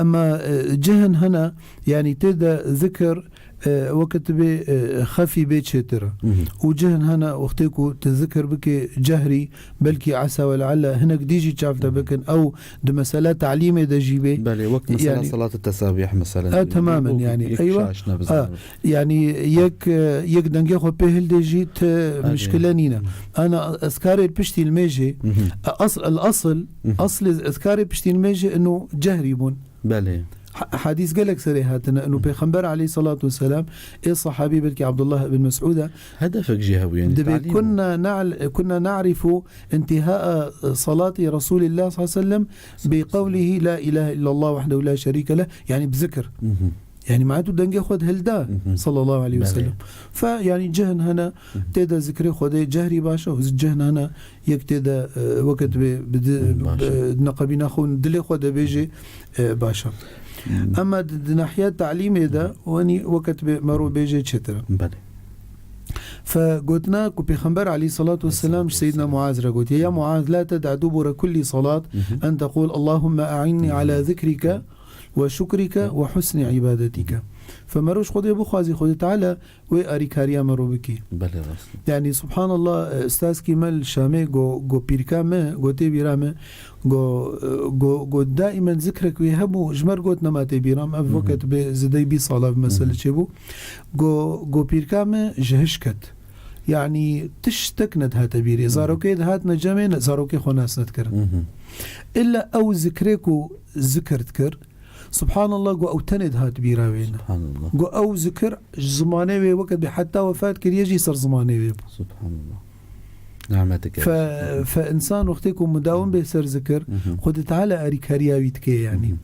Ema, e, cihin hene, yanî, tê de zikir, e, weke tu bê, e, xefî bê çêtir e. Hı hı. Û cihin hene, wextê ku tu zikir bikê cehrî, belkî esa we lealla hinek dî jî çav te Hı hı. bikin, ew di mesela talîmê de jî bê. Belê, wek mesela Yani, salat tesabîh mesela. e, temamen, Wek yani, yek eywa. şaş ne Ha, bizanî. yani, yek, e, yek dengê xwe pê hildê jî ti Belê. mişkile nîne. Ana ezkarê piştî limêjê, Hı hı. e, asl, el asl, Hı hı. aslê ezkarê piştî limêjê ino cehrî bûn. Belê. Ha-, hadîs gelek serê hatine. Ino Hı. Pêxember aleyhissalatu vesselam, ê sahabî belkî Abdullah ibn Mes'ud e. Hedefek jî hebû, yani, Dibê talîm bû. kunna na'l-, kunna na'rifu intihâ'a salati Resulillah sallallahu aleyhi ve sellem bi qewlihi la ilahe illallah wahdehu la şerîke leh, yani bi zikir. Hı hı. Yani, ma tu dengê xwe hilda Hı hı. sallallahu aleyhi ve Belê. sellem. Fe, yani, cihin hene, Hı hı. tê de zikrê Xwedê cehrî baş e, û cihin hene, yek tê de, e, weke dibê, bi di-, Hı, baş e. bi neqebîna xwe, dilê xwe de bêjê, e, baş e. Hı. Ema di, di nahiya talîmê de, Hı. wenî weke dibê mero bêjê çêtir e. Belê. Fe gotina ku Pêxember aleyhissalatu vesselam ji Seyyidina Muaz re gotiye, "Ya Muaz, la ted'a dubura kulli salat Hı hı. en tequl, Allahümme a'inni Hı hı. ala zikrike ve şukrike ve husni ibadetik." Fe mero ji Xwedê bixwazî, Xwedê Teala wê arîkariya me ro bikî. Belê, rast. Yani, subhanallah, e, ustazkî me li Şamê go, go pîrka me, go tê bîra me, go, e, go, go daimen zikrek wê hebû, ji me re got nema tê bîra me, ev Hı hı. weke dibê zidey bîst sala bi mesele Hı hı. çêbû. Go, go pîrka me ji hiş ket. Yani, tiştek nedihate bîrê. Hı hı. Zarokê dihatine cemê, ne, zarokê xwe nas nedikirin. Hı hı. Îlla ew zikrê ku zikir dikir, Subhanallah, go ew tenê dihat bîra wê ne. Subhanallah. Go ew zikir ji zimanê wê weke bê heta wefat kiriye jî ser zimanê wê bû. Subhanallah. Nimetek e. Fe, fe insan wextê ku mudawim bê ser zikir, Hı hı. Xwedê Teala arîkariya wî dike yani. Hı hı.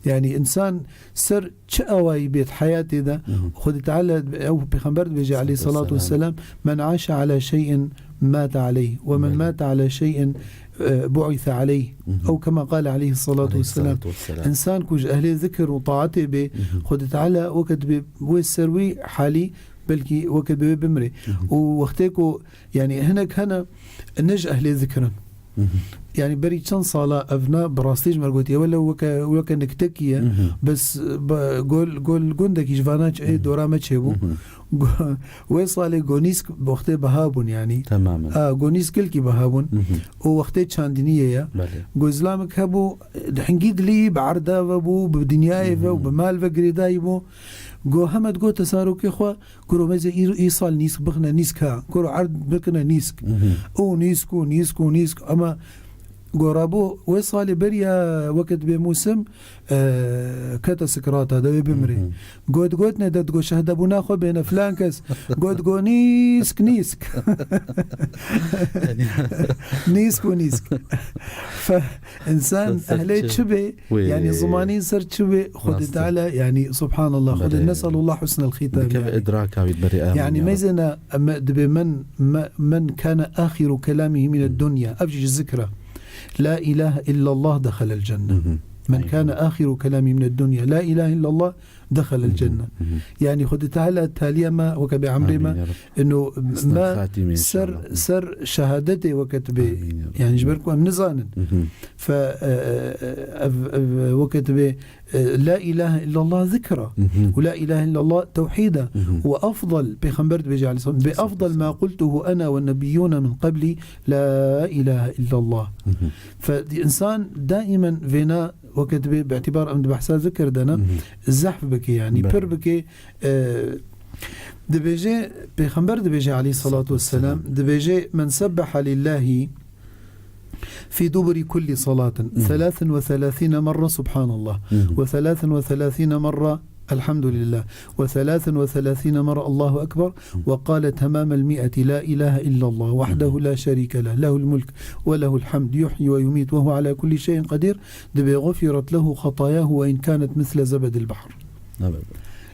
Yani insan ser çi awayî bêt heyatê de, Hı hı. Xwedê Teala, ew Pêxember dibêje Salatu aleyhissalatu vesselam. vesselam, "Men aşe ala şey'in mate aleyh, ve men Belê. mate ala şey'in, e, bu'ise aleyh." Hı hı. Ew kema qale aleyhissalatu vesselam. Aleyhissalatu vesselam. Însan ku ji ehlê zikir û taetê bê, Hı hı. Xwedê Teala weke dibê wê ser wî halî, belkî weke dibê wê bimrê. Hı hı. Û wextê ku, yani, hinek hene ne ji ehlê zikir in. Hı hı. Yani, berî çend sala ev ne bi rastî ji me re gotiye, wele weke, weke niktekî ye. Hı hı. Bes, be, gol, gol gundekî ji vana çi, Hı hı. dora me çêbû. Hı hı. Go-, wê salê gonîsk wextê biha bûn, yanî. Temamen. A, gonîsk gelkî biha bûn. Hı hı. Û wextê çandiniyê ye. Belê. Go zilamek hebû, di hingî dilî bi erda ve bû, bi dinyayê ve û Hı hı. bi mal ve girêdayî bû. Go heme digot zarokê xwe, kuro meze î, î sal nîsk bixine nîsk ha. Kuro erd bikine nîsk. Hı hı. Û nîsk û nîsk û nîsk. Ama Go rabû wê salê beriya weke dibê mûsim, e, kete sikrata, dewê bimrê. Hı hı. Got, gotine de digo şehdebûna xwe bêne filan kes. Got, go nîsk, nîsk. Nîsk û nîsk. Fe, însan ser, ser ehlê çi, çi bê, wê, yanî zimanî ser çi bê, Xwedê, rast e, Teala, yanî, subhanallah, Xwedê, belê, nesalullah husnel xîtab, dikeve, yanî, idraka wî berê, amîn, yanî, ya Reb. Mêzêne, em, dibê men, me-, men kâne âxiru kelâmihî mine, hı, dunya. Ev jî ji zikra. La ilahe illallah dexelel cenne. Hı hı. Men, aynen, kâne âxiru kelâmihî mine dunya. La ilahe illallah dexelel, hı hı, cenne. Hı hı. Yanî, Xwedê Teala taliye me, weke bê emrê me, amîn, ya Reb. Ino husnel me xatîme, ser, inşallah, ser şehadetê weke tu bê. Amîn, ya Reb. Yanî, ji ber ku em nizanin. Hı hı. Fe, e, e, e, ev, ev, weke tu bê, e, la ilahe illallah zikra. Hı hı. Û la ilahe illallah tewhîd e. Hı hı. Û afdal, Pêxember dibêje aleyhisselam, bi afdal ma qultuhu ana ve nebiyyûne min qablî, la ilahe illallah. Hı hı. Fe, însan daimen vêna weke dibê, bi îtibar em di behsa zikir de ne, hı hı, zehf bike, yanî, belê, pir bike, e, dibêje, Pêxember dibêje aleyhissalatu vesselam, dibêje, men sebbeha lillahi في دبر كل صلاة، مم، ثلاثا وثلاثين مرة سبحان الله، مم، وثلاثا وثلاثين مرة الحمد لله، وثلاثا وثلاثين مرة الله أكبر، مم، وقال تمام المائة لا إله إلا الله وحده، مم، لا شريك له، له الملك وله الحمد يحيي ويميت وهو على كل شيء قدير، دبي غفرت له خطاياه وإن كانت مثل زبد البحر. Evet.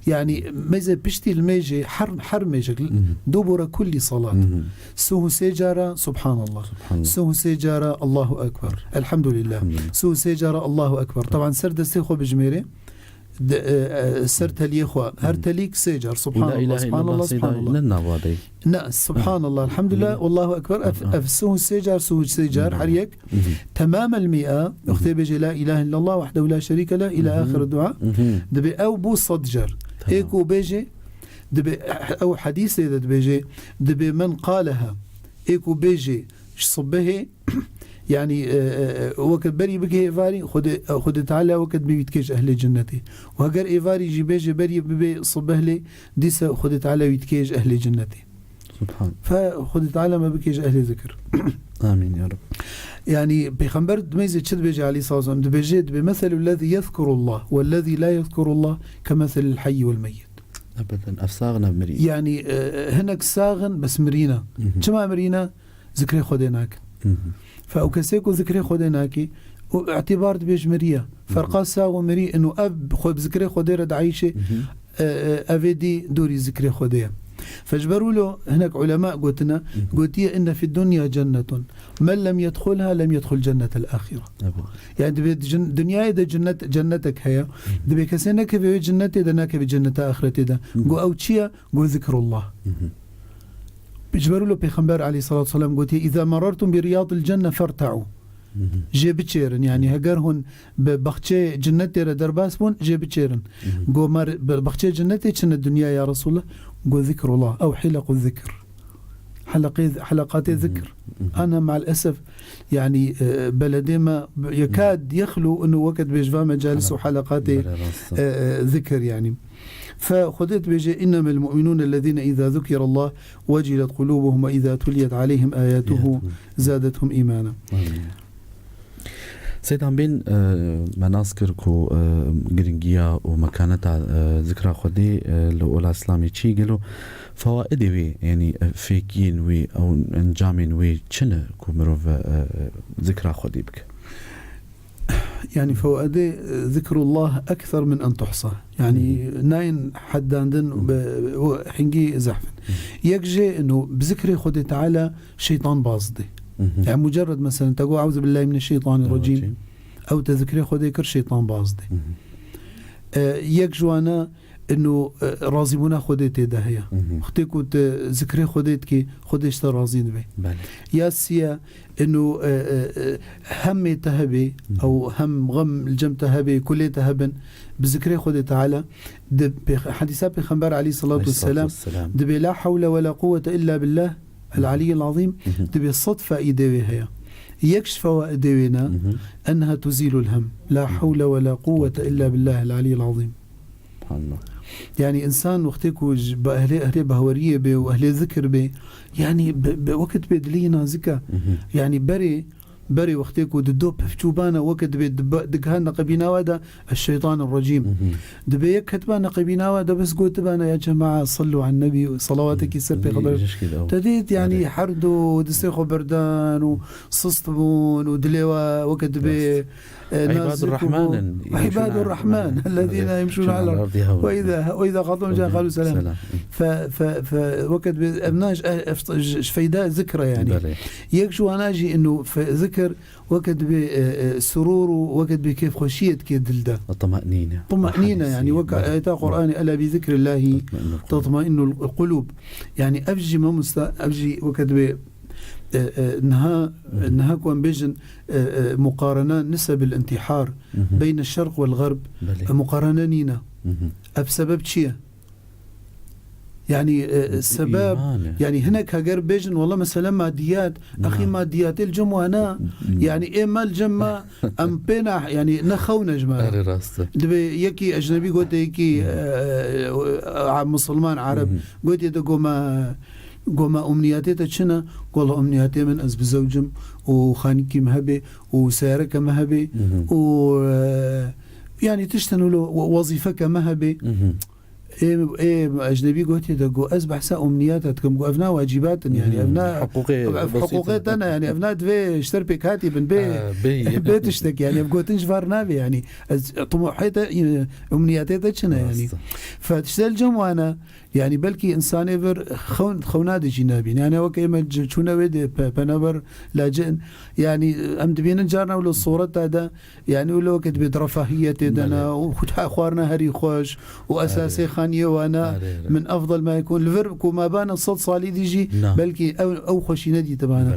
Yanî, mêze piştî li mêjê her, her mêjek, mhm, dubura kulli salat. Mhm. Suh û sê cara Subhanallah. Subhanallah. Suh û sê cara Allahu Ekber. Elhamdülillah. Elhamdülillah. Suh û sê cara Allahu Ekber. Taban ser destê xwe bijmêre. De, e, e, ser teliyê xwe. Her, mhm, telîk sê car. Û la Subhanallah, ilahe illallah, Subhanallah, seyda, Subhanallah. Ne nava de. Ne, Subhanallah, Elhamdülillah, Elhamdülillah. Allahu Ekber. Ev, ev suh û sê car, suh û sê car, her yek. Mhm. Temamel mia, mhm, wextê bêje la ilahe illallah wahdehu la şerîke leh ila, mhm, ahir dua, mhm, dibê ew bû sed car. Tamam. Ê ku bêje, dibê ew hedîsê de dibêje, dibê men qaleha. Ê ku bêje ji sibehê, yanî, e, e, e, weke berî bigihê varî, Xwedê, Xwedê Teala weke dibê wî dikê ji ehlê cennetê. Û heger êvarî jî bêje berî bibê sibehlê, dîse Xwedê Teala wî dikê ji ehlê cennetê. Subhan. Fe Xwedê Teala me bike ji ehlê zikir. Amîn ya Rab. Yanî Pêxember dimeyzê çi dibêje aleyhissalatu vesselam? Dibêje, dibê, "Meselul lezî yezkurullah wellezî la yezkurullah kemeselil heyyi wel meyyit." Ebeden, ev sax in, ev mirî. Yanî, e, hinek sax in, bes mirî ne. Mhm. Çima mirî ne? Zikrê Xwedê nake. Mhm. Fe ew kesê ku zikrê Xwedê nake, û îtîbar dibe ji mirî ye. Mhm. Ferqa sax û mirî, ino ev xwe bi zikrê Xwedê re dieyşe, mhm, e, e, evê dî dûrî zikrê Xwedê ye. Fe ji ber wilo hinek ulema gotine, mhm, gotiye, "Inne fid dunya cennetun. Men lem yedxulha lem yedxul cennetel ahire." Evet. Yani dibe cin-, dinyayê de cennet, cennetek heye. Mhm. Dibe kesê nekeve wê cennetê de, nakeve cenneta axiretê de. Mhm. Go ew çi ye? Go zikrullah. Mhm. Ji ber wilo Pêxember aleyhissalatu vesselam gotiye, "Îza merertum bi riyadil cenne ferte'u." Mhm. Jê biçêrin, yani heger hûn bi baxçeyê cinnetê re derbas bûn, jê biçêrin. Mhm. Go, "Me bi baxçeyê cinnetê çi ne dinya ya Resulullah?" Go, "Zikrullah, ew hilequ zikr." Heleqê, heleqatê, mhm, zikr. Mhm. Ana maalesef, yani, e, beledê me yekad, mhm, yexlu inu weke dibêj va mecalis û heleqatê, belê, rast e, e, zikir, yani. Fe Xwedê dibêje, "Innemel mu'minûne lezîne îzâ zukirallah vecilet qulûbuhum ve îzâ tuliyet aleyhim âyâtuhu, âyâtuhu, zâdethum îmâna." Amîn. Seydan Bîn, e, me nas kir ku, e, giringiya û mekaneta, e, zikra Xwedê, e, li ola Îslamê çi ye, gelo fewaidê wê, yanî, e, fêkiyên wê, ew encamên wê çi ne ku mirov, e, e, zikra Xwedê bike? Yani fewaidê, e, zikrullah ekser min en tuhsa. Yani, hı hı, nayên heddandin, hı hı, bi, û hingî zehf in. Hı hı. Yek jê ino bi zikrê Xwedê Teala şeytan baz dê. Hı hı. Yani mucerred mesela te got, "Euzu billahi mineşşeytanirracim." Racim. Ew te zikrê Xwedê kir, şeytan baz dê. Hı hı. E, yek ji wana ino, e, razîbûna Xwedê tê de heye. Hı hı. Wextê ku tu zikrê Xwedê dikî, Xwedê ji te razî dibe. Belê. Ya siye, ino, e, e, e, hemê te hebê, hı hı, ew hem xem li cem te hebê, kulê te hebin, bi zikrê Xwedê Teala, di pêx-, hedîsa Pêxember aleyhissalatu vesselam, aleyhissalatu vesselam, dibê, "La hewle ve la quwwete illa billah el aliyyil azîm", hı hı, dibê sed faîdê wê heye. Yek ji fewaidê wê ne, hı hı, "Enha tuzîlul hem. La hewle ve la quwwete illa billah el aliyyil azîm." Subhanallah. Yani însan wextê ku ji, bi ehlê, ehlê bahweriyê bê û ehlê zikir bê, yani bi, bi wekit bê dilî nazik e. Mhm. Yani berê Berê wextê ku di do pevçûbana weke dibê diba-, digihana qebîna we de, "Eşşeytan rrecîm." Dibê yek ketibana qebîna we de bes gotibana, "Ya cema'a, sallu alen nebi", salawatekî ser pêxember. Te dît, yanî her du distê xwe berdan û sist bûn û dilê we weke dibê, e, nazik û bû. Îbadur Rahman in. Îbadur Rahman, ellezîne yemşûne alel ard. Ve îza, ve îza xatabehum cahîlûn qalû selâm. Fe, fe, fe, weke dibê, ev na ji, ev, ev, ji feyda zikr e yanî. Belê. Yek ji wana jî inu fe-, zikr weke dibê, e, e, surûr û weke dibê kêfxweşiyê dikê dil de. Temenîne. Temenîne, yanî weke ayeta Qur'anê, "Ela bi zikrillahî tatmainnul qulûb." Yanî ev jî mamosta, ev jî weke dibê, e, e, niha, niha ku em bêjin, e, e, muqarene nisebil intihar beyne şerq wel xerb, e, muqarene nîne. Ev sebeb çi ye? Yanî, e, sebeb, yanî hinek heger bêjin, wela mesele madiyat, axî madiyatê li cem wana, yanî ê me li cem me, em pê ne, yanî ne xewn e ji me re. Erê rast e. Dibê yekî ecnebî gote yekî, e, e, a, misilman, ereb, gotiye de go me, go me umniyatê te çi ne? Go wela umniyatê min ez bizewcim û xanîkî me hebe û seyareke me hebe û, e, yanî tiştin wilo we-, wezîfeke me hebe. Ê, ê, ecnebî gotiye de got, "Ez behsa umniyata dikim." Got, "Ev na wacîbat in, yanî, ev na, ev, ev hiqûqê te ne, yanî, ev na divê ji te re pêk hatî bin, bê, bê tiştek, yanî, ev gotin ji var navê, yanî, ez, tumuhê te, umniyatê te çi ne, yanî?" Fe tişte li cem wana, yanî, belkî insanê vir xewn-, xewna de jî nabîn. Yanî, weke ême çûne wê de pe-, penaber lacin, yanî, em dibînin carna wilo soreta de, Yanî wilo weke dibê di refahiyetê de ne û xwe-, xwarina herî xweş û esasê xaniyê wana min efdal ma yekûn. Li vir ku me bana sed salî dî jî belkî ew, ew xweşî nedîtibana.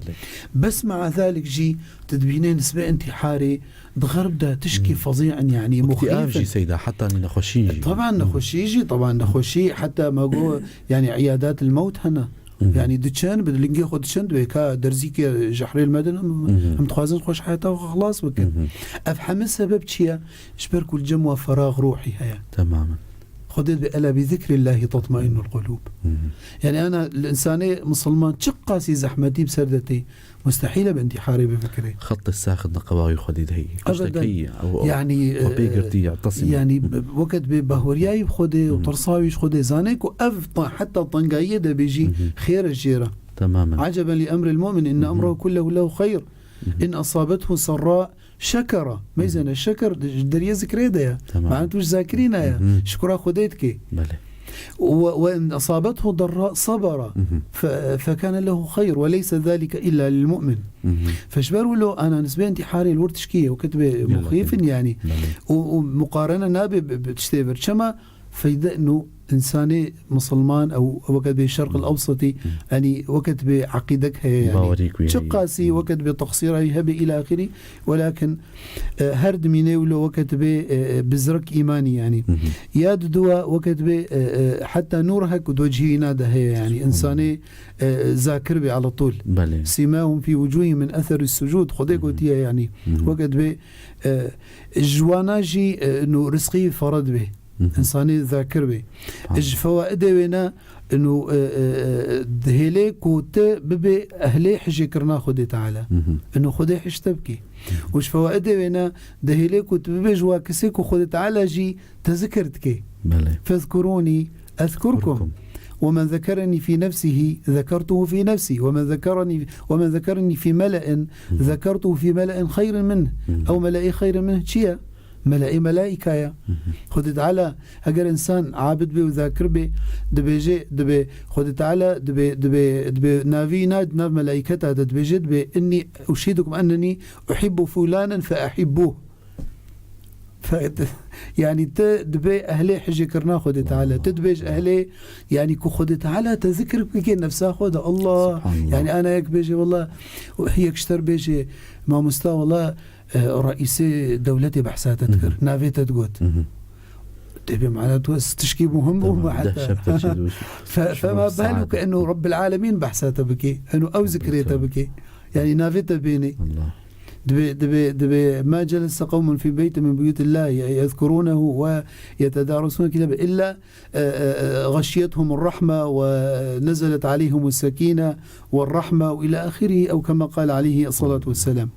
Bes mea zalik jî tu dibînê nisbê intîharê di xerb de tişkî fezî in, yanî muxîf in. Seyda, heta nexweşî jî. Teban nexweşî jî, teban nexweşî heta me got, yanî îyadat il mewt hene. Yanî diçin, bi lingê xwe diçin, dibê ka derzîkê jehrê li me din, em, em dixwazin xwe ji heyata xwe xilas bikin. Ev heme sebeb çi ye? Ji ber ku li cem we ferax ruhî heye. Temamen. Xwedê dibê, "Ela bi zikrillahî tatmainnul qulûb." Yanî ana li insanê misilman çiqasî zehmetî bi ser de tê, mustehîl e bi intîharê bifikirê. Xetê saxit neqeba wî Xwedê de heye. Ebeden. Yanî, xwe pê girtî, yanî, weke dibê baweriyayî bi Xwedê û tirsa wî ji Xwedê zane ku ev ta-, heta tengayiyê de bê jî xêr e jê re. Temamen. "Eceben li emril mu'min, inne emrehu kullehu lehu xeyr. In esabethu serra şekera." Meyzene şeker di, ji deriyê zikrê de ye. Tamam. Mane tu ji zakirîna ye. Şukra Xwedê dikê. Belê. "Ve, ve in esabethu darra sabara. Fe, fekane lehu xeyr. Ve leyse zalike illa lil mu'min." Fe ji ber wilo ana nisbê intîharê li wir tişkî ye. Weke dibê muxîf in yanî. Belê. Û, û muqarene nabe bi, bi tiştê vir. Çima? Feyde ino insanê misilman ew weke dibê şerq el ewsetî, yanî weke dibê eqîdek heye yanî. Bawerî ku heye. Çiqasî weke dibê teqsîra wî hebe îla axirî, welakin, e, her dimînê wilo weke dibê, e, e, bizrek îmanî yanî. Ya diduwa weke dibê, e, e, heta nûr hek û do cihî îna de heye yanî. Subhanallah. Însanê, e, zakir bê ala tûl. Belê. "Sîmahum fî wucûhî min eserî sucûd." Xwedê gotiye yanî. Weke dibê, e, ji wana jî, e, nû rizqî fere dibê. Însanê zakir bê. Ji fewaidê wê ne, ino, e, e, e, dihêlê ku tu bibê ehlê hijêkirina Xwedê Teala. Ino Xwedê hij te bikê. Û ji fewaidê wê ne, dihêlê ku tu bibê ji wa kesê ku Xwedê Teala jî te zikir dikê. Belê. "Fezkurûnî ezkurkum. Ezkurkum. Ve men zekerenî fî nefsihî zekertuhu fî nefsî. Ve men zekerenî, ve men zekerenî fî mele'in zekertuhu fî mele'in xeyrin minh." Ew mele'ê xeyrin minh çi ye? Mele'ê melaîka ye. Xwedê Teala, heger însan abid bê û zakir bê, dibêje, dibê, Xwedê Teala dibê, dibê, dibê navî na, nav melaîketa de dibêje, dibê, "Innî uşhidukum ennenî uhibbu fulanen fe ehibbûh." Fe-, yanî tu dibê ehlê hijêkirina Xwedê Teala. Tu dibêj ehlê, yanî ku Xwedê Teala te zikir bike nefsa xwe de. Allah. Subhanallah. Yanî ana yek bêje, wallah, yek ji te re bêje, "Mamosta, wallah, e, reîsê dewletê behsa te dikir, navê te digot." Tê bê mana tu ez tişkî muhim bû. Tamam, me heta. Dehşet te çê dû. Fe-, fema baluke eno Rabbil Alemîn behsa te bikê, eno ew zikrê te bikê. Yanî navê te bênê. Allah. دبي، دبي، دبي، ما جلس قوم في بيت من بيوت الله يذكرونه ويتدارسون الكتاب إلا، آه، آه، آه، غشيتهم الرحمة ونزلت عليهم السكينة والرحمة وإلى آخره، أو كما قال عليه الصلاة والسلام.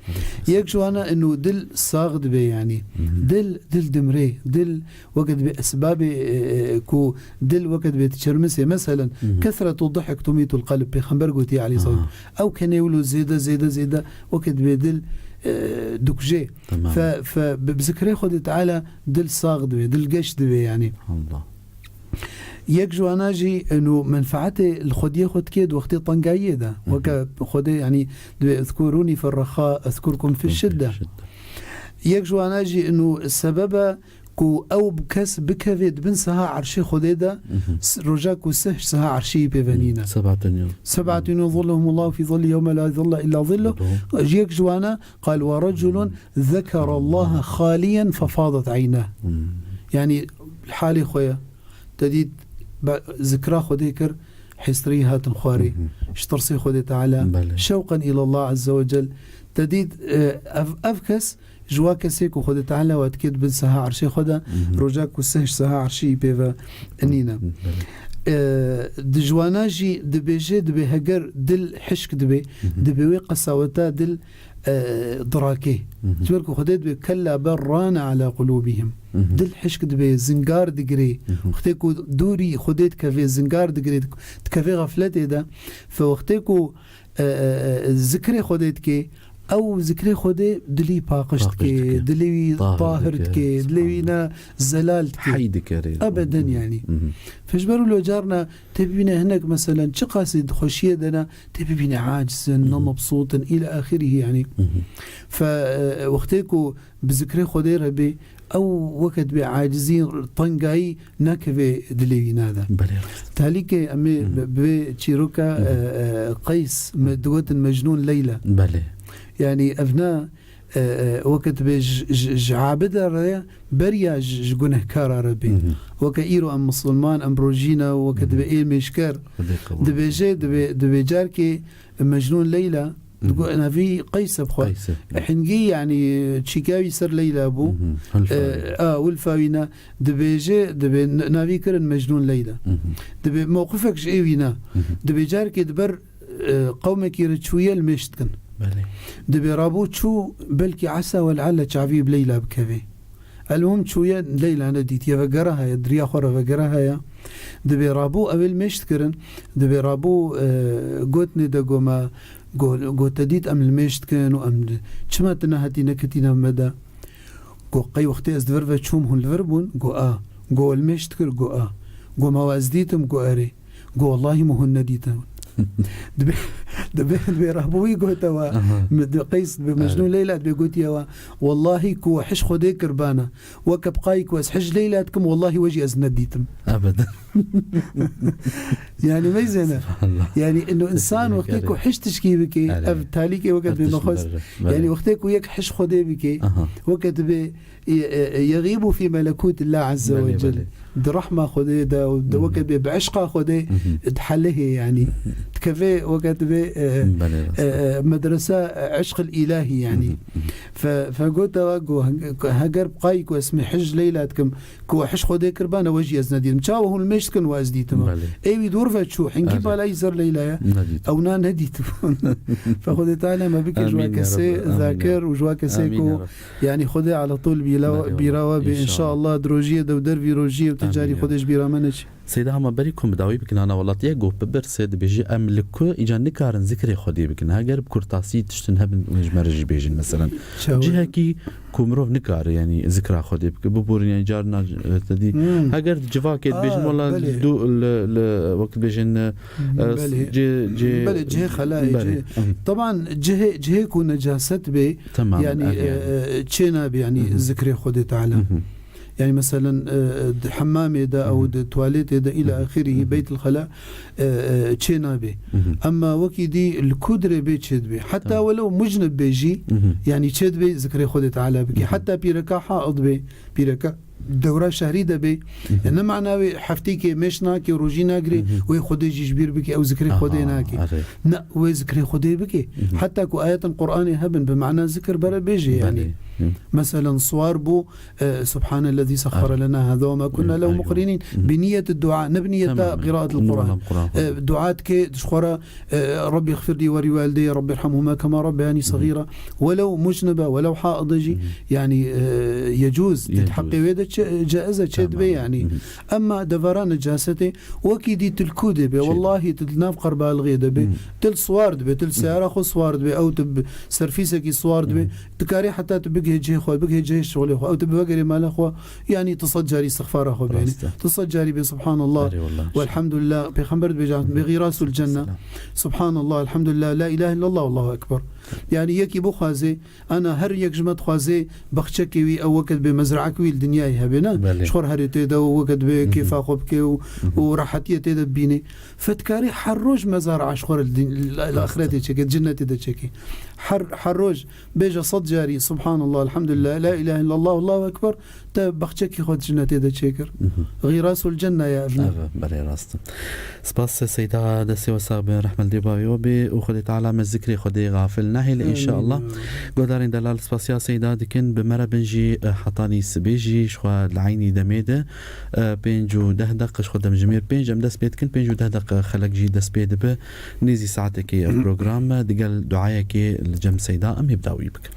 Yek ji wana inu dil sax dibe, yanî. Dil, dil dimrê, dil weke dibe esbabê, e, e, ku dil weke dibe diçermisê. Meselen, كثرة الضحك تميت القلب. Pêxember gotiye aleyhisselam. Ew kenê wilo zêde, zêde, zêde, weke dibe dil, e, dikujê. Fe, fe, bi, bi zikrê Xwedê Teala dil sax dibe, dil geş dibe, yanî. Allah. Yek ji wana jî, eno, menfaetê li xwediyê xwe dikê di wextê tengayiyê de. Weke Xwedê, yanî, dibe, "Ezkurûnî fi rexa, ezkurkum fi şidde." Yek ji wana jî, eno, sebebe ku ew kes bikeve di bin siha erşê Xwedê de, s-, roja ku sih siha erşê yî pê ve nîne. Sebatun yû. Sebatun yuzilluhumullahu fi zilli yewme la zilla illa zilluh. Ji yek ji wana qal, "Ve reculun zekerallaha xaliyen fefadat eynah." Yanî halê xwe ye. Te dît be-, zikra Xwedê kir, hêstirî hatin xwarê. Ji tirsê Xwedê Teala. Belê. Şewqen îlallah azze ve cel. Te dît, e, ev, ev kes ji wa kesê ku Xwedê Teala we dikê di bin siha erşê xwe de, roja ku sih siha erşê yî pê ve nîne. Belê. E, di ji wana jî dibêje, dibê heger dil hişk dibe, dibê wê qesaweta dil, e, dirake. Ji ber ku Xwedê dibê, "Kella bel rane ala qulûbihim." Dil hişk dibe, zingar digirê. Wextê ku dûrî Xwedê dikeve, zingar digirê, dikeve xefletê de. Fe wextê ku, e, e, e, zikrê Xwedê dike, ew zikrê Xwedê dilî paqij dike, dilê wî tahir dike, dilê wî ne zelal dike. Hey dike rê. Ebeden yanî. Fe ji ber wilo carna tê bibîne hinek, meselen, çiqasî di xweşiyê de ne, tê bibîne aciz in, ne mebsût in, île axirî, yanî. Fe, e, wextê ku bi zikrê Xwedê re bê, ew weke dibê acizî, tengayî nakeve dilê wî nade. Belê rast. Talîkê em ê bi, bi vê çîroka, e, e, Qeys, me digotin Mecnûn Leyla. Belê. Yanî ev ne, e, e, weke dibê ji, ji, ji abide re beriya ji, ji gunehkara re bê. Weke îro em misilman, em rojî ne, weke dibê ê mêşker. Xwedê qebûl. Dibêje, dibê, dibê carkê Mecnûn Leyla, digo navî Qeys e bi xwe. Qeys e. Hingî, yanî, çîka wî ser Leyla bû. E, a, wilfa wî ne. Dibêje, dibê n-, navî kirin Mecnûn Leyla. Dibê mewqifek ji ê wî ne. Dibê carkê di ber, e, qewmekî re çûye li mêj dikin. Belê. Dibê rabû çû, belkî esa we leale çavî bi Leyla bikeve. Elmuhim çûye, Leyla nedîtiye, vegera heye, di riya xwe re vegera heye. Dibê rabû ew ê li mêj dikirin, dibê rabû, e, gotinê de go me, go, go te dît em li mêj dikin û em li, çima tu nehatî neketî nav me de? Go qey wextê ez di vir ve çûm hûn li vir bûn? Go a. Go li mêj dikir? Go a. Go ma we ez dîtim? Go erê. Go wellahî min hûn nedîtin. Dibê, dibê, dibê rabû wî gote we. Aha. Mi-, di Qeys, dibê Mecnûn Leyla dibê gotiye we, wellahî ku we hiş Xwedê kir bana. Weke bi qayî ku ez hiş Leyla dikim, wellahî we jî ez nedîtim. Ebeden. Yanî meyzene. Subhanallah. Yanî ino însan wextê ku hiş tişkî bike, ev talîkê weke dibê mexwest. Belê. Yanî wextê ku yek hiş Xwedê bike, aha, weke dibê e, e, e, yeğîbu fî melekûtillah azze ve cel. Belê, belê. Di rehma Xwedê de û di weke bê bi eşqa Xwedê dihelihê, yanî. Dikeve weke dibê, e, belê, rast e, e, medresa, e, eşqil îlahî, yanî. Fe, fe gote we, go, heger bi qayî ku ez mi hij Leyla dikim, ku we hij Xwedê kir bana, we jî ez nedîtim. Çawa hûn mêj dikin we ez dîtim? Belê. Ê wî dor ve çû, hingî balayî ser Leyla ye. Nedîtim. Ew na nedîtim. Fe Xwedê Teala me bike ji we kesê zakir û ji we kesê ku Yanî Xwedê ala tol bîra we bê, înşallah, di rojiyê de û dervî rojiyê û ti carî Xwedê ji bîra me neçî. Seyda, hema berî ku em bi dawî bikin hana welatiyê, go bipirsê, dibêjî, em li ku îca nikarin zikrê Xwedê bikin? Heger bi kurtasî tiştin hebin, hûn ji me re jî bêjin, meselen. Çawa? Cihekî ku mirov nikare, yanî zikra Xwedê bike. Biborin, yanî carna, e, te dî. Hmm. Heger civakê dibêjin, wela li, li, wek dibêjin, e, cê, cê, belê, cihê xelayê, belê, cihê. Teban cihê, cihê ku necaset bê, Tamam, yanî, e, e, çê nabe, yanî, zikrê Xwedê Teala. Yani meselen, e, di hemamê de ew di tuwaletê de îla axirî, Beytil Xela, e, e, çê nabe. Emma wekî dî li ku dirê bê çê dibe. Heta welew mujnib bê jî, yani çê dibe zikrê Xwedê Teala bike. Heta pîreka haid bê, pîreka dewra şehrî de bê. E, ne mana wê heftîkê mêş nake, rojî nagirê, wê Xwedê jî ji bîr bike, ew zikrê Xwedê nake. Ne, wê zikrê Xwedê bike. Heta ku ayetin Qur'anê hebin, bi mana zikir bere bêje yani. Belê. Meselen, siwar bû, e, Subhanellezî sehhara lena hâzâ ve mâ kunnâ lehu muqrinîn. Bi niyet dua, ne bi niyeta qiraat el Qur'an. E, dua dike, ji xwe re, e, Rabbi xfirlî ve lî valideyye, Rabbi irhamhuma kema rabbeyani saxîra. Welew mujnibe, welew haide jî, yani, e, yecûz, di heqê wê de çe-, caiz e, çê dibe yani. Emma devara necasetê, wekî dî tu li ku de be, wellahî tu li nav qerbalixê de be, tu li siwar dibe, tu li seyara xwe siwar dibe, ew tu bi serfîsekî siwar dibe, tu karî heta tu bigihê cihê xwe, bigihê cihê şixulê xwe, ew tu bivegerê mala xwe, yani tu sed carî istixfara xwe bênî. Rast e. Tu sed carî bê Subhanallah, Erê wallah. Welhamdulillah, Pêxember dibêje, bê xîrasul cenne. Selam. Subhanallah, elhamdulillah, la ilahe illallah, Allahu ekber. Yani yekî bixwaze, ana her yek ji me dixwaze baxçekê wî ew weke dibê mezraek wî li dinyayê hebe, ne? Belê. Ji xwe re herê tê de û weke dibê kêfa xwe bike û, û rehetiyê tê de bibîne. Fetkarî her roj mezara ji xwe re li din-, li, li axiretê çêke, cennetê de çêke. Her, her roj bêje sed carî, Subhanallah, elhamdulillah, la ilahe illallah, Allahu ekber, te baxçekî xwe di cennetê de çêkir. Xîrasul cenne ya evne. Ev, belê rast e. Spas Seyda, destê we sax be, rehmet li dê bavê we bê û Xwedê Teala me zikrê Xwedê gafil nehêle înşallah. Amîn. Guhdarên delal spasiya Seyda dikin, bi me re bin jî, e, hetanî sibê jî ji xwe li eynî demê de, e, pênc û deh deqe ji xwe demjimêr pênc em dest pê dikin, pênc û deh deqe xelek jî dest pê dibe. Nêzî saetekê ev program digel duayekê li cem Seyda em ê bi dawî bikin.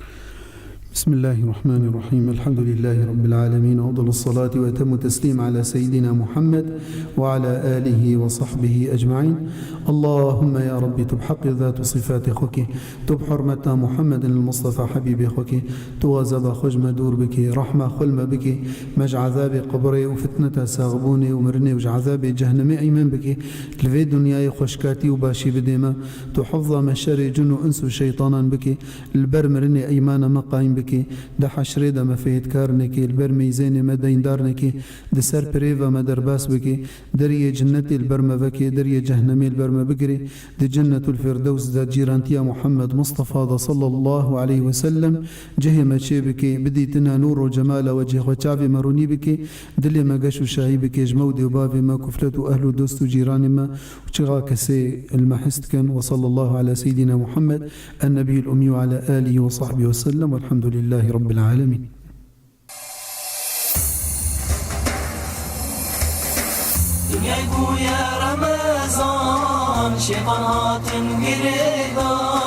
بسم الله الرحمن الرحيم. الحمد لله رب العالمين، وأفضل الصلاة وأتم التسليم على سيدنا محمد وعلى آله وصحبه أجمعين. اللهم يا رب، tu bi heqê zat û sifetê xwe kê, tu bi hurmeta Muhammedin el-Mustafa Habîbê xwe kê, tu azaba xwe ji me dûr bikê, rehma xwe li me bikê, me ji ezabê qebrê û fitneta saxbûnê û mirinê û ji ezabê cehnemê eymen bikê, li vê dinyayê xweşkatî û başî bidê me, tu hifza me şerê cin û ins û şeytanan bikê, li ber mirinê îmana me qayîm bikê, di heşrê de me fêhêtkar nekê, li ber meyzênê me deyndar nekê, di ser pirêva me derbas bikê, deriyê cinnetê li ber me vekê, deriyê cehnemê li ber me bigirê, di Cennetul Firdews de cîrantiya Muhammed Mustafa de sallallahu aleyhi ve sellem cihê me çê bikê, bidîtina nûr û cemala wecihê xwe çavê me rûnî bikê, dilê me geş û şahî bikê, ji me û dê û bavê me, kuflet û ehl û dost û cîranê me û çixa kesê li me hez dikin. Ve sallallahu ala seyyidina Muhammed. النبي الأمي وعلى آله وصحبه وسلم، والحمد لله رب العالمين. Dinyayê bûye Remezan, şeytan hatin girêdan.